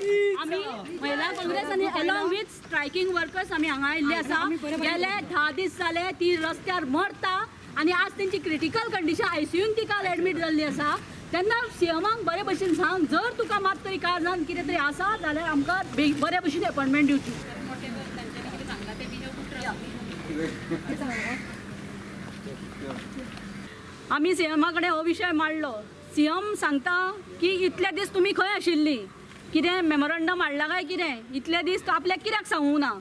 आमी महिला काँग्रेस आनी अलॉंग विथ स्ट्रायकिंग वर्कर्स आमी हांगा आयिल्ले आसा. गेले 10 दीस जाले ती रस्त्यार मरता आनी आज तेंची क्रिटिकल कंडिशन आयसीयून ती काल एडमीट जाल्ली आसा. तेन्ना सीएमाक बरे भशेन सांग, जर तुका मात तरी कारणान कितें तरी आसा जाल्यार आमकां बरे भशेन अपॉयंटमेंट दिवची. आमी सीएमा कडेन हो विशय मांडलो. सीएम सांगता की इतले दीस तुमी खंय आशिल्ली, कितें मेमोरंडम हाडला काय कितें, इतले दीस आपल्याक कित्याक सांगूंक ना.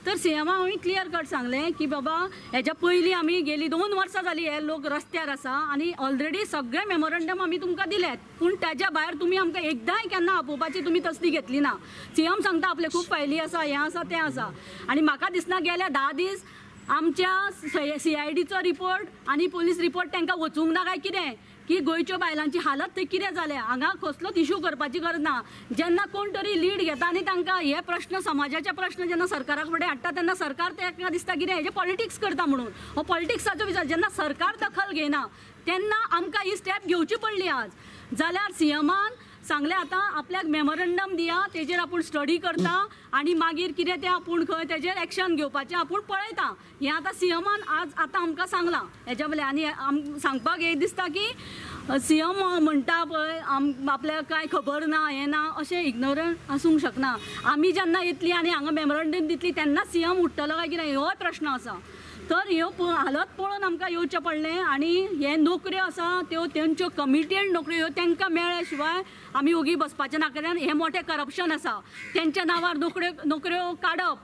तर सीएमाक हांवें क्लियर कट सांगलें की बाबा हेच्या पयलीं आमी गेली 2 वर्सां जालीं हे लोक रस्त्यार आसा आनी ऑलरेडी सगळे मेमोरंडम आमी तुमकां दिल्यात, पूण ताज्या भायर तुमी आमकां एकदांय केन्ना आपोवपाची तुमी तसली घेतली ना. सीएम सांगता आपले खूब फायली आसा, हें आसा तें आसा, आनी म्हाका दिसना गेल्या 10 दीस आमच्या सीआयडीचो रिपोर्ट आनी पोलीस रिपोर्ट तांकां वचूंक ना काय कितें, की गोंयच्यो बायलांची हालत थंय कितें जाल्या. हांगा कसलोच इशू करपाची गरज ना. जेन्ना कोण तरी लीड घेता आनी तांकां हे प्रश्न समाजाचे प्रश्न जेन्ना सरकारा फुडें हाडटा तेन्ना सरकार तांकां दिसता कितें हेजे पॉलिटिक्स करता म्हणून. हो पॉलिटिक्साचो विचार जेन्ना सरकार दखल घेयना तेन्ना आमकां ही स्टेप घेवची पडली आज. जाल्यार सीएमान सांगलें आतां आपल्याक मेमोरंडम दिया, तेजेर आपूण स्टडी करता आनी मागीर कितें तें आपूण खंय तेजेर एक्शन घेवपाचें आपूण पळयता. हें आतां सीएमान आज आतां आमकां सांगलां हेज्या वयल्यान. आनी आम सांगपाक हें दिसता की सीएम म्हणटा पळय आपल्याक कांय खबर ना हें ना, अशें इग्नोरंट आसूंक शकना. आमी जेन्ना येतली आनी हांगा मेमोरंडम दितली तेन्ना सीएम उठ्ठलो काय कितें होय प्रश्न आसा. तर ह्यो हालत पळोवन आमकां येवचें पडलें आनी हे नोकऱ्यो आसा त्यो तेंच्यो कमिटेड नोकऱ्यो ह्यो तांकां मेळ्ळ्या शिवाय आमी ओगी बसपाचें ना, कारण हें मोठें करप्शन आसा. तेंच्या नांवार नोकऱ्यो काडप.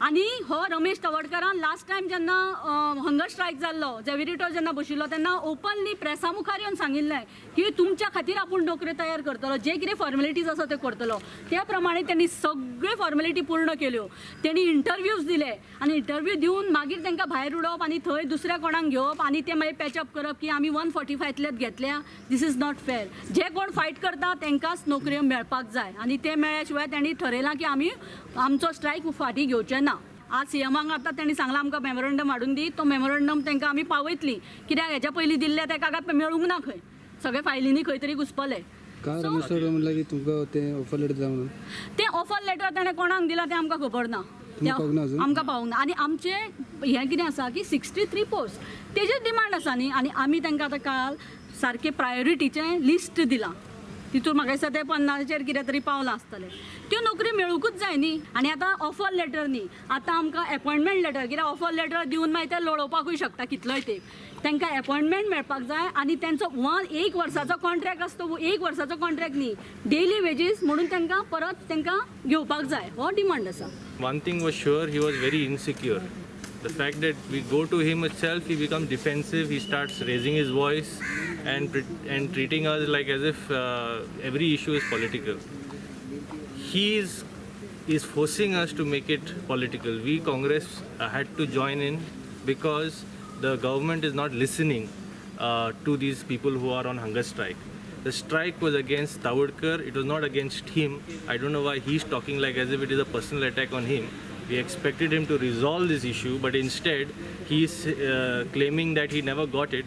आनी हो रमेश तवडकारान लास्ट टायम जेन्ना हंगर स्ट्रायक जाल्लो, जेविरिटो जेन्ना बशिल्लो तेन्ना ओपनली प्रेसा मुखार येवन सांगिल्लें की तुमच्या खातीर आपूण नोकऱ्यो तयार करतलो, जे कितें फॉर्मेलिटीज आसा त्यो करतलो. त्या प्रमाणे तेणी सगळ्यो फॉर्मेलिटी पूर्ण केल्यो, तेणी इंटरव्यूज दिले आनी इंटरव्यू दिवन मागीर तांकां भायर उडोवप आनी थंय दुसऱ्या कोणाक घेवप आनी ते मागीर पॅचअप करप की आमी 145तल्याच घेतल्या. This is not fair. जे कोण फायट करता तांकांच नोकऱ्यो मेळपाक जाय आनी ते मेळ्ळ्या शिवाय तांणी ठरयलां की आमी आमचो स्ट्रायक फाटीं घेवचे ना. आज सीएमाक आतां तेणी सांगलां आमकां मेमोरंडम हाडून दी, तो मेमोरंडम तांकां आमी पावयतली, कित्याक हेच्या पयलीं दिल्लें ताका काय मेळूंक ना, खंय सगळे फायलींनी खंय तरी घुसपले. तें ऑफर लेटर ताणें कोणाक दिलां तें आमकां खबर ना, आमकां पावूंक ना. आनी आमचें हें कितें आसा की 63 पोस्ट तेजेर डिमांड आसा न्ही, आनी आमी तांकां आतां काल सारकें प्रायोरिटीचें लिस्ट दिलां, तितून म्हाका दिसता तें 50चेर कितें तरी पावलां आसतलें. त्यो नोकरी मेळुंकूच जाय न्ही. आनी आतां ऑफर लेटर न्ही, आतां आमकां एपॉयंटमेंट लेटर, कित्याक ऑफर लेटर दिवन मागीर ते लोळोवपाकूय शकता कितलोय तेंप. तांकां एपॉयंटमेंट मेळपाक जाय आनी तेंचो 1 वर्साचो कॉन्ट्रॅक्ट आसता, 1 वर्साचो कॉन्ट्रॅक्ट न्ही, डेली वेजीस म्हणून तांकां परत तांकां घेवपाक जाय, हो डिमांड आसा. One thing was sure, he was very insecure. The fact that we go to him itself, he becomes defensive, he starts raising his voice and treating us like as if every issue is political. He is forcing us to make it political. We Congress had to join in because the government is not listening to these people who are on hunger strike. The strike was against Tawadkar, it was not against him. I don't know why he's talking like as if it is a personal attack on him. We expected him to resolve this issue, but instead he is claiming that he never got it.